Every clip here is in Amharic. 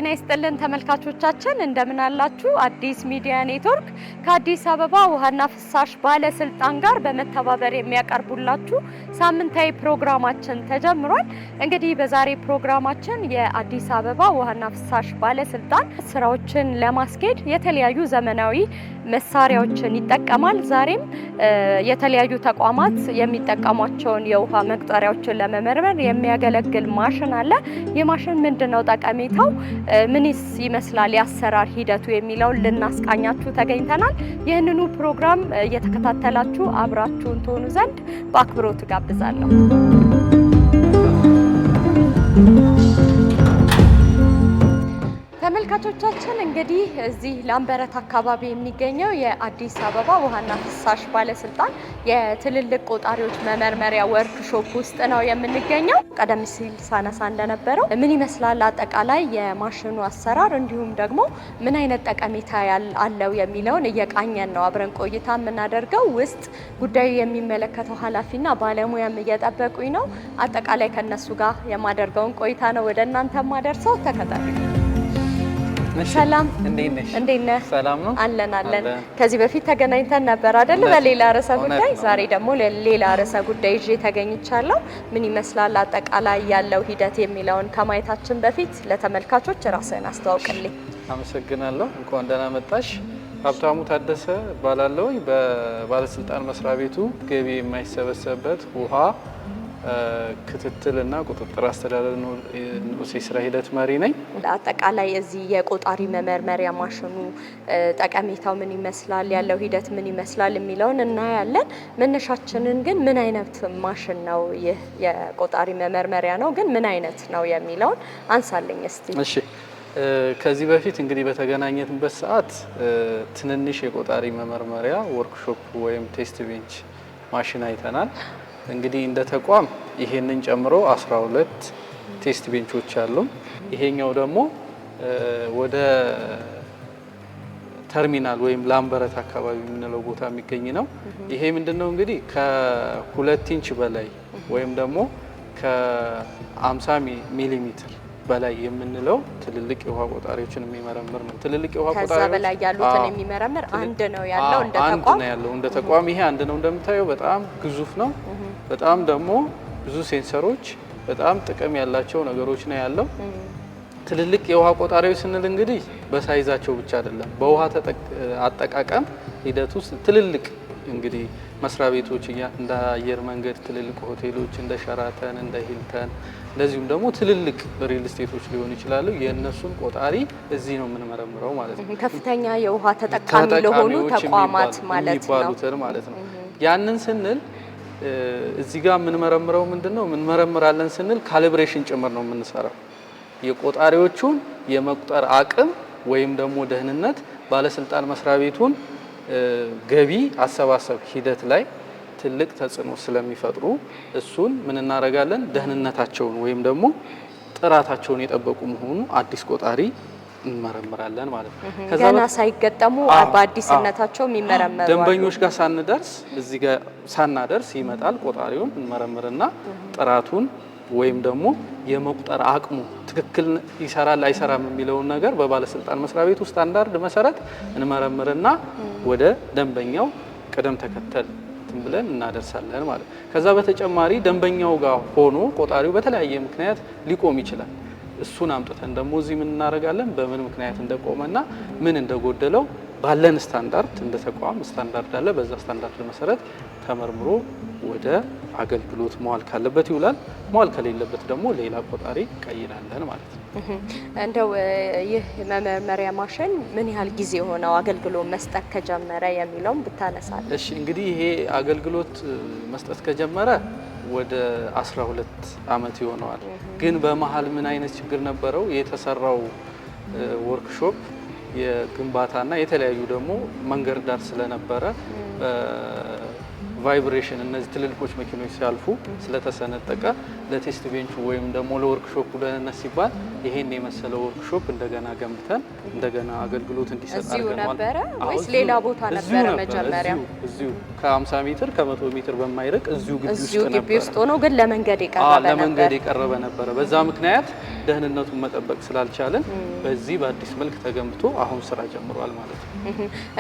ጤና ይስጥልን ተመልካቾቻችን፣ እንደምን አላችሁ? አዲስ ሚዲያ ኔትወርክ ከአዲስ አበባ ውሃና ፍሳሽ ባለስልጣን ጋር በመተባበር የሚያቀርቡላችሁ ሳምንታዊ ፕሮግራማችን ተጀምሯል። እንግዲህ በዛሬ ፕሮግራማችን የአዲስ አበባ ውሃና ፍሳሽ ባለስልጣን ስራዎችን ለማስኬድ የተለያዩ ዘመናዊ መሳሪያዎችን ይጠቀማል። ዛሬም የተለያዩ ተቋማት የሚጠቀሟቸውን የውሃ መቁጠሪያዎችን ለመመርመር የሚያገለግል ማሽን አለ። ይህ ማሽን ምንድን ነው ጠቀሜታው፣ ምንስ ይመስላል የአሰራር ሂደቱ የሚለውን ልናስቃኛችሁ ተገኝተናል። ይህንኑ ፕሮግራም እየተከታተላችሁ አብራችሁን ትሆኑ ዘንድ በአክብሮት እጋብዛለሁ። ተመልካቾቻችን፣ እንግዲህ እዚህ ላምበረት አካባቢ የሚገኘው የአዲስ አበባ ውሃና ፍሳሽ ባለስልጣን የትልልቅ ቆጣሪዎች መመርመሪያ ወርክሾፕ ውስጥ ነው የምንገኘው። ቀደም ሲል ሳነሳ እንደነበረው ምን ይመስላል አጠቃላይ የማሽኑ አሰራር እንዲሁም ደግሞ ምን አይነት ጠቀሜታ አለው የሚለውን እየቃኘን ነው አብረን ቆይታ የምናደርገው። ውስጥ ጉዳዩ የሚመለከተው ኃላፊና ባለሙያም እየጠበቁኝ ነው። አጠቃላይ ከነሱ ጋር የማደርገውን ቆይታ ነው ወደ እናንተ ማደርሰው። ተከታተሉ። ሰላም፣ እንዴት ነሽ? እንዴት ነህ? ሰላም ነው። አለን አለን። ከዚህ በፊት ተገናኝተን ነበር አይደል? በሌላ ርዕሰ ጉዳይ። ዛሬ ደግሞ ሌላ ርዕሰ ጉዳይ ይዤ ተገኝቻለሁ። ምን ይመስላል አጠቃላይ ያለው ሂደት የሚለውን ከማየታችን በፊት ለተመልካቾች ራስህን አስተዋውቅልኝ። አመሰግናለሁ። እንኳን ደህና መጣሽ። ሀብታሙ ታደሰ እባላለሁ። በባለስልጣን መስሪያ ቤቱ ገቢ የማይሰበሰብበት ውሃ ክትትልና ቁጥጥር አስተዳደር ንዑስ የስራ ሂደት መሪ ነኝ። አጠቃላይ እዚህ የቆጣሪ መመርመሪያ ማሽኑ ጠቀሜታው ምን ይመስላል፣ ያለው ሂደት ምን ይመስላል የሚለውን እናያለን። መነሻችንን ግን ምን አይነት ማሽን ነው ይህ የቆጣሪ መመርመሪያ ነው፣ ግን ምን አይነት ነው የሚለውን አንሳልኝ እስቲ። እሺ፣ ከዚህ በፊት እንግዲህ በተገናኘንበት ሰዓት ትንንሽ የቆጣሪ መመርመሪያ ወርክሾፕ ወይም test bench ማሽን አይተናል። እንግዲህ እንደ ተቋም ይሄንን ጨምሮ 12 test bench ኦች አሉ። ይሄኛው ደግሞ ወደ ተርሚናል ወይም ላምበረት አካባቢ የምንለው ቦታ የሚገኝ ነው። ይሄ ምንድነው እንግዲህ ከ2 ኢንች በላይ ወይም ደግሞ ከ50 ሚሊ ሜትር በላይ የምንለው ትልልቅ የውሃ ቆጣሪዎችን የሚመረምር ነው። ትልልቅ የውሃ ከዛ ቆጣሪዎች በላይ ያሉትን የሚመረምር አንድ ነው ያለው እንደ አንድ ተቋም ነው ያለው እንደ ተቋም። ይሄ አንድ ነው። እንደምታየው በጣም ግዙፍ ነው። በጣም ደግሞ ብዙ sensor ኦች፣ በጣም ጥቅም ያላቸው ነገሮች ነው ያለው። ትልልቅ የውሃ ቆጣሪዎች ስንል እንግዲህ በ size ኣቸው ብቻ አይደለም፣ በውሃ አጠቃቀም ሂደት ውስጥ ትልልቅ እንግዲህ መስሪያ ቤቶች እንደ አየር መንገድ፣ ትልልቅ ሆቴሎች እንደ ሸራተን፣ እንደ ሂልተን፣ እንደዚሁም ደግሞ ትልልቅ ሪል ስቴቶች ሊሆኑ ይችላሉ። የእነሱን ቆጣሪ እዚህ ነው የምንመረምረው ማለት ነው። ከፍተኛ የውሃ ተጠቃሚ ለሆኑ ተጠቃሚዎች ተቋማት ማለት ነው። የሚባሉትን ማለት ነው። ያንን ስንል እዚህ ጋር የምንመረምረው ምንድን ነው? እንመረምራለን ስንል calibration ጭምር ነው የምንሰራው። የቆጣሪዎቹን የመቁጠር አቅም ወይም ደግሞ ደህንነት ባለስልጣን መስሪያ ቤቱን ገቢ አሰባሰብ ሂደት ላይ ትልቅ ተጽዕኖ ስለሚፈጥሩ እሱን ምን እናደርጋለን? ደህንነታቸውን ወይም ደግሞ ጥራታቸውን የጠበቁ መሆኑ አዲስ ቆጣሪ እንመረምራለን ማለት ነው። ከዛ ገና ሳይገጠሙ በአዲስነታቸው የሚመረመሩ አሉ። ደንበኞች ጋር ሳንደርስ፣ እዚህ ጋር ሳናደርስ ይመጣል። ቆጣሪውን እንመረምርና ጥራቱን ወይም ደግሞ የመቁጠር አቅሙ ትክክል ይሰራል አይሰራም የሚለውን ነገር በባለስልጣን መስሪያ ቤቱ ስታንዳርድ መሰረት እንመረምርና ወደ ደንበኛው ቅደም ተከተል እንትን ብለን እናደርሳለን ማለት ነው። ከዛ በተጨማሪ ደንበኛው ጋር ሆኖ ቆጣሪው በተለያየ ምክንያት ሊቆም ይችላል። እሱን አምጥተን ደግሞ እዚህ ምን እናደርጋለን? በምን ምክንያት እንደቆመና ምን እንደጎደለው ባለን ስታንዳርድ፣ እንደ ተቋም ስታንዳርድ አለ። በዛ ስታንዳርድ መሰረት ተመርምሮ ወደ አገልግሎት መዋል ካለበት ይውላል፣ መዋል ከሌለበት ደግሞ ሌላ ቆጣሪ ቀይራለን ማለት ነው። እንደው ይህ መመርመሪያ ማሽን ምን ያህል ጊዜ ሆነው አገልግሎት መስጠት ከጀመረ የሚለውም ብታነሳል። እሺ፣ እንግዲህ ይሄ አገልግሎት መስጠት ከጀመረ ወደ 12 አመት ይሆነዋል። ግን በመሀል ምን አይነት ችግር ነበረው? የተሰራው ወርክሾፕ የግንባታና የተለያዩ ደግሞ መንገድ ዳር ስለነበረ vibration እነዚህ ትልልቆች መኪኖች ሲያልፉ ስለተሰነጠቀ ለ test bench ኡ ወይም ደግሞ ለወርክሾፑ ደህንነት ሲባል ይሄን የመሰለ ወርክሾፕ እንደገና ገንብተን እንደገና አገልግሎት እንዲሰጥ እዚሁ አድርገነዋል። ነበረ አዎ፣ ወይስ እዚሁ። ሌላ ቦታ እዚሁ ነበረ ነበረ፣ መጀመሪያ? እዚሁ ከ50 ሜትር ከ100 ሜትር በማይርቅ እዚሁ ግቢ እዚሁ ውስጥ ግቢ ነበረ። ውስጥ ሆኖ ግን ለመንገድ የቀረበ ለመንገድ ነበር። የቀረበ ነበረ። በዛ ምክንያት ደህንነቱን መጠበቅ ስላልቻለን በዚህ በአዲስ መልክ ተገንብቶ አሁን ስራ ጀምሯል ማለት ነው።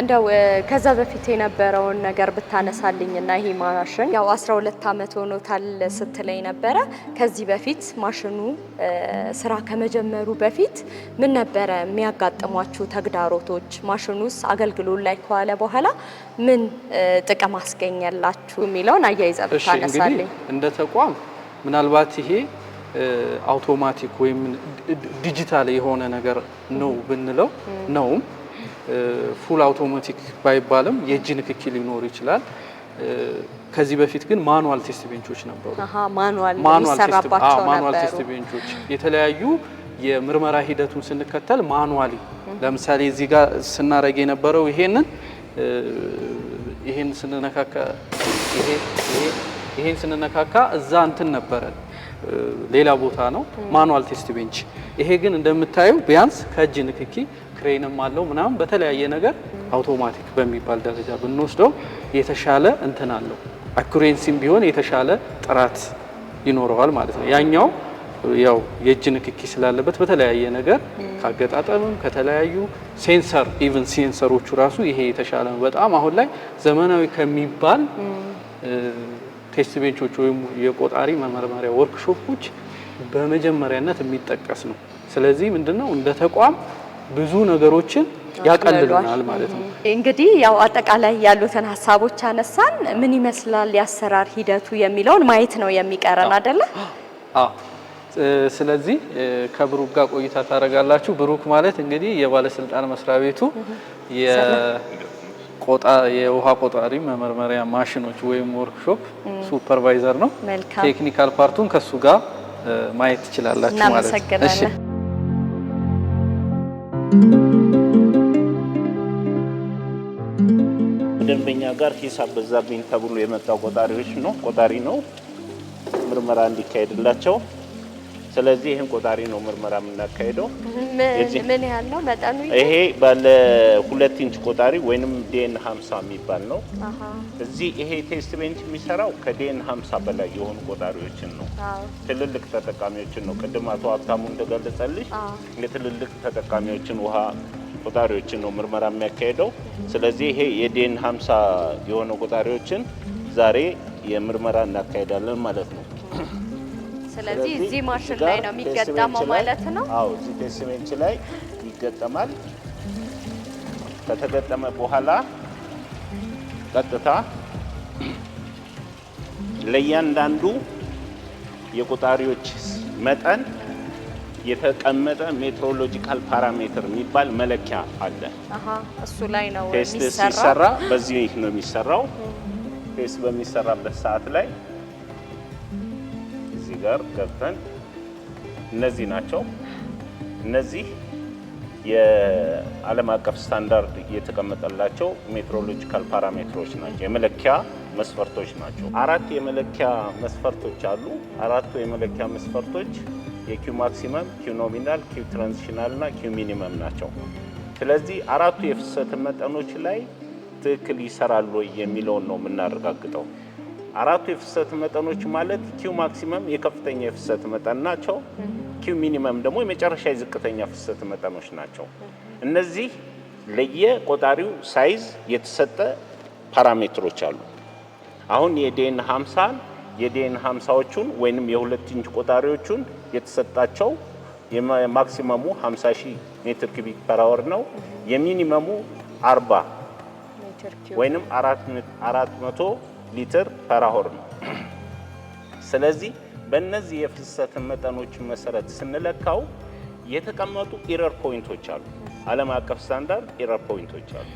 እንደው ከዛ በፊት የነበረውን ነገር ብታነሳልኝና ይሄ ማሽን ያው 12 ዓመት ሆኖታል ስትለኝ ነበረ። ከዚህ በፊት ማሽኑ ስራ ከመጀመሩ በፊት ምን ነበረ የሚያጋጥሟችሁ ተግዳሮቶች? ማሽኑስ አገልግሎት ላይ ከዋለ በኋላ ምን ጥቅም አስገኘላችሁ የሚለውን አያይዘህ ብታነሳልኝ። እንግዲህ እንደ ተቋም ምናልባት ይሄ አውቶማቲክ ወይም ዲጂታል የሆነ ነገር ነው ብንለው ነውም full automatic ባይባልም የእጅ ንክኪ ሊኖር ይችላል። ከዚህ በፊት ግን manual test bench ኦች ነበሩ። manual test bench ኦች የተለያዩ የምርመራ ሂደቱን ስንከተል manually፣ ለምሳሌ እዚህ ጋር ስናደርግ የነበረው ይሄን ስንነካካ ይሄን ስንነካካ እዛ እንትን ነበረ ሌላ ቦታ ነው manual test bench። ይሄ ግን እንደምታየው ቢያንስ ከእጅ ንክኪ ክሬንም አለው ምናምን በተለያየ ነገር አውቶማቲክ በሚባል ደረጃ ብንወስደው የተሻለ እንትን አለው፣ accuracy ም ቢሆን የተሻለ ጥራት ይኖረዋል ማለት ነው። ያኛው ያው የእጅ ንክኪ ስላለበት በተለያየ ነገር ካገጣጠምም ከተለያዩ sensor even sensor ኦቹ ራሱ ይሄ የተሻለ ነው። በጣም አሁን ላይ ዘመናዊ ከሚባል test bench ኦች ወይም የቆጣሪ መመርመሪያ ወርክሾፖች በመጀመሪያነት የሚጠቀስ ነው። ስለዚህ ምንድነው እንደ ተቋም ብዙ ነገሮችን ያቀልልናል ማለት ነው። እንግዲህ ያው አጠቃላይ ያሉትን ሀሳቦች አነሳን። ምን ይመስላል የአሰራር ሂደቱ የሚለውን ማየት ነው የሚቀረን አይደለ? አዎ። ስለዚህ ከብሩክ ጋር ቆይታ ታደርጋላችሁ። ብሩክ ማለት እንግዲህ የባለስልጣን መስሪያ ቤቱ የውሃ ቆጣሪ መመርመሪያ ማሽኖች ወይም workshop supervisor ነው። Technical part ኡን ከሱ ጋር ማየት ትችላላችሁ ማለት ነው። እሺ። ደንበኛ ጋር ሂሳብ በዛብኝ ተብሎ የመጣው ቆጣሪዎች ነው ቆጣሪ ነው ምርመራ እንዲካሄድላቸው። ስለዚህ ይህን ቆጣሪ ነው ምርመራ የምናካሄደው። ምን ያህል ነው መጠኑ? ይሄ ባለ 2 ኢንች ቆጣሪ ወይንም DN 50 የሚባል ነው። እዚህ ይሄ test bench የሚሰራው ከ DN 50 በላይ የሆኑ ቆጣሪዎችን ነው፣ ትልልቅ ተጠቃሚዎችን ነው። ቅድም አቶ ሀብታሙ እንደገለጸልሽ የትልልቅ ተጠቃሚዎችን ውሃ ቆጣሪዎችን ነው ምርመራ የሚያካሄደው። ስለዚህ ይሄ የ DN 50 የሆነ ቆጣሪዎችን ዛሬ የምርመራ እናካሄዳለን ማለት ነው። ስለዚህ እዚህ ማሽን ላይ ነው የሚገጠመው ማለት ነው። አዎ፣ እዚህ test bench ላይ ይገጠማል። ከተገጠመ በኋላ ቀጥታ ለእያንዳንዱ የቆጣሪዎች መጠን የተቀመጠ metrological parameter የሚባል መለኪያ አለ። እሱ ላይ ነው test ሲሰራ በዚህ ነው የሚሰራው። Test በሚሰራበት ሰዓት ላይ እዚህ ጋር ገብተን እነዚህ ናቸው። እነዚህ የዓለም አቀፍ ስታንዳርድ የተቀመጠላቸው metrological parameter ኦች ናቸው፣ የመለኪያ መስፈርቶች ናቸው። አራት የመለኪያ መስፈርቶች አሉ። አራቱ የመለኪያ መስፈርቶች የ Q maximum፣ Q nominal፣ Q transitional እና Q minimum ናቸው። ስለዚህ አራቱ የፍሰት መጠኖች ላይ ትክክል ይሰራሉ ወይ የሚለውን ነው የምናረጋግጠው። አራቱ የፍሰት መጠኖች ማለት Q maximum የከፍተኛ የፍሰት መጠን ናቸው። Q minimum ደግሞ የመጨረሻ የዝቅተኛ ፍሰት መጠኖች ናቸው። እነዚህ ለየቆጣሪው size የተሰጠ parameter ኦች አሉ። አሁን የ DN 50 የ DN 50ዎቹን ወይንም የ2 ኢንች ቆጣሪዎቹን የተሰጣቸው maximum ኡ 50 ሺህ ሜትር cubic per hour ነው። የ minimum ኡ 40 ወይንም 400 ሊትር per hour ነው። ስለዚህ በእነዚህ የፍሰት መጠኖች መሰረት ስንለካው የተቀመጡ error point ኦች አሉ። ዓለም አቀፍ standard error point ኦች አሉ።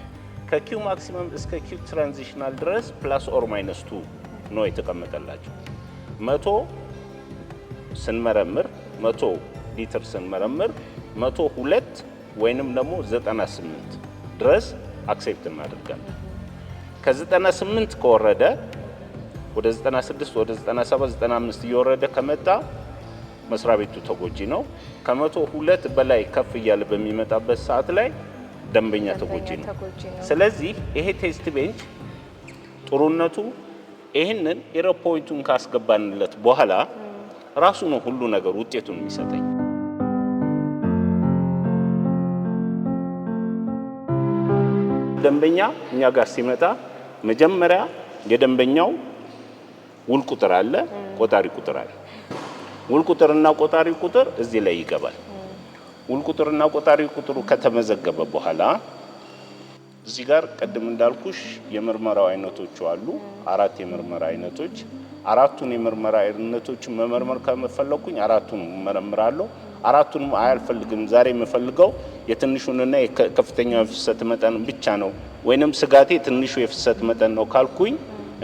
ከ Q maximum እስከ Q transitional ድረስ plus or minus 2 ነው የተቀመጠላቸው። 100 ስንመረምር፣ 100 ሊትር ስንመረምር 102 ወይንም ደግሞ 98 ድረስ accept እናደርጋለን። ከ98 ከወረደ ወደ 96፣ ወደ 97፣ 95 እየወረደ ከመጣ መስሪያ ቤቱ ተጎጂ ነው። ከ102 በላይ ከፍ እያለ በሚመጣበት ሰዓት ላይ ደንበኛ ተጎጂ ነው። ስለዚህ ይሄ test bench ጥሩነቱ ይህንን error point ኡን ካስገባንለት በኋላ ራሱ ነው ሁሉ ነገር ውጤቱን የሚሰጠኝ። ደንበኛ እኛ ጋር ሲመጣ መጀመሪያ የደንበኛው ውል ቁጥር አለ፣ ቆጣሪ ቁጥር አለ። ውል ቁጥርና ቆጣሪ ቁጥር እዚህ ላይ ይገባል። ውል ቁጥርና ቆጣሪ ቁጥሩ ከተመዘገበ በኋላ እዚህ ጋር ቅድም እንዳልኩሽ የምርመራው አይነቶቹ አሉ። አራት የምርመራ አይነቶች። አራቱን የምርመራ አይነቶች መመርመር ከመፈለኩኝ አራቱን እመረምራለሁ። አራቱንም አያልፈልግም፣ ዛሬ የምፈልገው የትንሹንና የከፍተኛው የፍሰት መጠን ብቻ ነው፣ ወይንም ስጋቴ ትንሹ የፍሰት መጠን ነው ካልኩኝ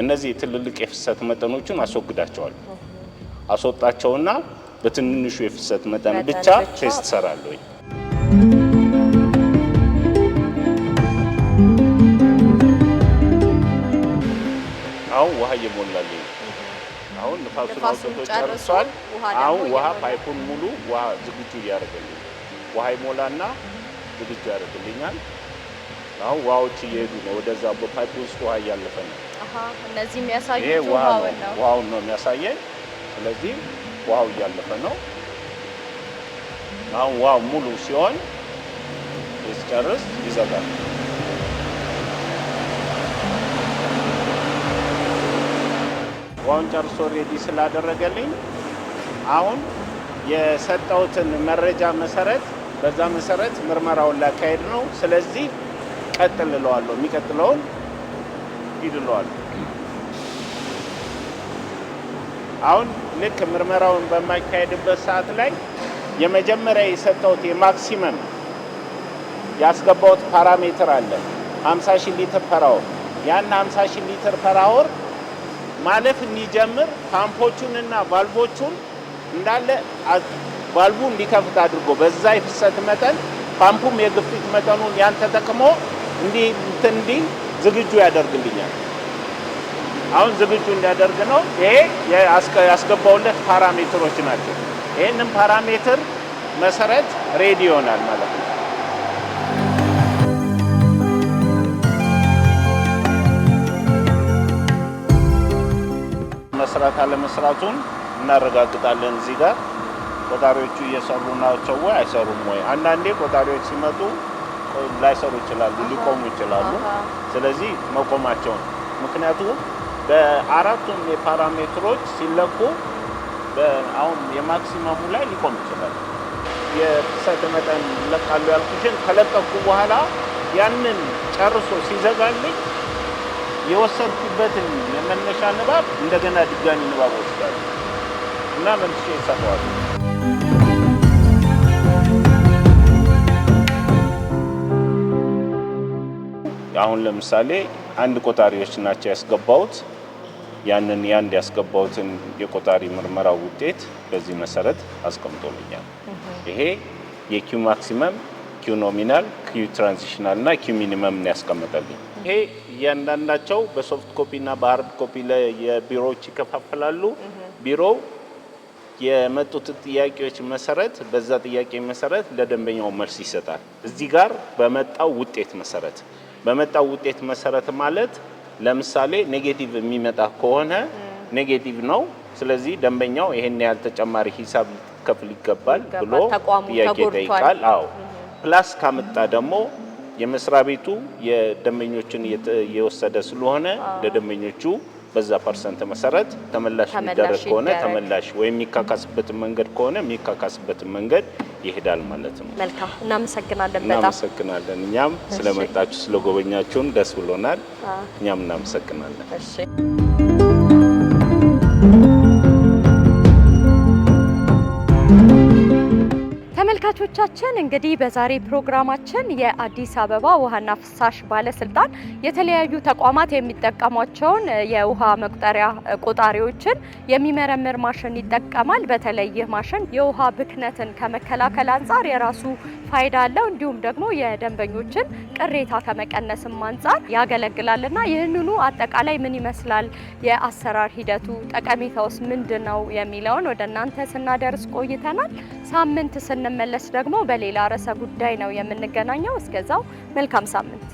እነዚህ ትልልቅ የፍሰት መጠኖችን አስወግዳቸዋለሁ። አስወጣቸውና በትንንሹ የፍሰት መጠን ብቻ test ሰራለሁ። አሁን ውሃ እየሞላልኝ ነው። አሁን ንፋሱን አውጥቶ ጨርሷል። አሁን ውሃ pipe ኡን ሙሉ ውሃ ዝግጁ እያደረገልኝ ውሃ ይሞላና ዝግጁ ያደርግልኛል። አሁን ውሃዎች እየሄዱ ነው ወደዛ፣ በ pipe ውስጥ ውሃ እያለፈ ነው። እነዚህ የሚያሳዩት ውሃውን ነው፣ ውሃውን ነው የሚያሳየን። ስለዚህ ውሃው እያለፈ ነው። አሁን ውሃው ሙሉ ሲሆን ሲጨርስ ይዘጋል። ውሃውን ጨርሶ ready ስላደረገልኝ አሁን የሰጠሁትን መረጃ መሰረት በዛ መሰረት ምርመራውን ላካሄድ ነው። ስለዚህ ቀጥል እለዋለሁ። የሚቀጥለውን ሂድ እለዋለሁ። አሁን ልክ ምርመራውን በማካሄድበት ሰዓት ላይ የመጀመሪያ የሰጠሁት የ maximum ያስገባሁት parameter አለ 50 ሺህ ሊትር per hour። ያን 50 ሺህ ሊትር per hour ማለፍ እንዲጀምር ፓምፖቹንና ቫልቮቹን እንዳለ ቫልቡ እንዲከፍት አድርጎ በዛ የፍሰት መጠን ፓምፑም የግፊት መጠኑን ያን ተጠቅሞ እንዲህ ዝግጁ ያደርግልኛል። አሁን ዝግጁ እንዲያደርግ ነው። ይሄ ያስገባውለት parameter ኦች ናቸው። ይህንን parameter መሰረት ready ይሆናል ማለት ነው። መስራት አለመስራቱን እናረጋግጣለን። እዚህ ጋር ቆጣሪዎቹ እየሰሩ ናቸው ወይ አይሰሩም ወይ? አንዳንዴ ቆጣሪዎች ሲመጡ ላይሰሩ ይችላሉ፣ ሊቆሙ ይችላሉ። ስለዚህ መቆማቸውን ምክንያቱም በአራቱም የ parameter ኦች ሲለኩ አሁን የ maximum ኡ ላይ ሊቆም ይችላል። የፍሰት መጠን ለቃሉ ያልኩሽን ከለቀኩ በኋላ ያንን ጨርሶ ሲዘጋልኝ የወሰድኩበትን የመነሻ ንባብ እንደገና ድጋሚ ንባብ ወስዳለሁ እና መልሼ እሰጠዋለሁ። አሁን ለምሳሌ አንድ ቆጣሪዎች ናቸው ያስገባሁት። ያንን ያንድ ያስገባሁትን የቆጣሪ ምርመራ ውጤት በዚህ መሰረት አስቀምጦልኛል። ይሄ የ Q maximum፣ Q nominal፣ Q transitional እና Q minimum ነው ያስቀመጠልኝ። ይሄ እያንዳንዳቸው በ soft copy እና በ hard copy ለየቢሮዎች ይከፋፈላሉ። ቢሮው የመጡትን ጥያቄዎች መሰረት በዛ ጥያቄ መሰረት ለደንበኛው መልስ ይሰጣል። እዚህ ጋር በመጣው ውጤት መሰረት በመጣው ውጤት መሰረት ማለት ለምሳሌ negative የሚመጣ ከሆነ negative ነው። ስለዚህ ደንበኛው ይሄን ያህል ተጨማሪ ሂሳብ ሊከፍል ይገባል ብሎ ጥያቄ ይጠይቃል። አዎ plus ካመጣ ደግሞ የመስሪያ ቤቱ የደንበኞችን እየወሰደ ስለሆነ ለደንበኞቹ በዛ percent መሰረት ተመላሽ የሚደረግ ከሆነ ተመላሽ ወይም የሚካካስበትን መንገድ ከሆነ የሚካካስበትን መንገድ ይሄዳል ማለት ነው። መልካም፣ እናመሰግናለን። በጣም እናመሰግናለን። እኛም ስለመጣችሁ ስለጎበኛችሁን ደስ ብሎናል። እኛም እናመሰግናለን። እሺ። ተመልካቾቻችን እንግዲህ በዛሬ ፕሮግራማችን የአዲስ አበባ ውሃና ፍሳሽ ባለስልጣን የተለያዩ ተቋማት የሚጠቀሟቸውን የውሃ መቁጠሪያ ቆጣሪዎችን የሚመረምር ማሽን ይጠቀማል። በተለይ ይህ ማሽን የውሃ ብክነትን ከመከላከል አንጻር የራሱ ፋይዳ አለው። እንዲሁም ደግሞ የደንበኞችን ቅሬታ ከመቀነስም አንጻር ያገለግላልና ይህንኑ አጠቃላይ ምን ይመስላል የአሰራር ሂደቱ፣ ጠቀሜታውስ ምንድን ነው የሚለውን ወደ እናንተ ስናደርስ ቆይተናል። ሳምንት ስንመለስ ደግሞ በሌላ ርዕሰ ጉዳይ ነው የምንገናኘው። እስከዛው መልካም ሳምንት።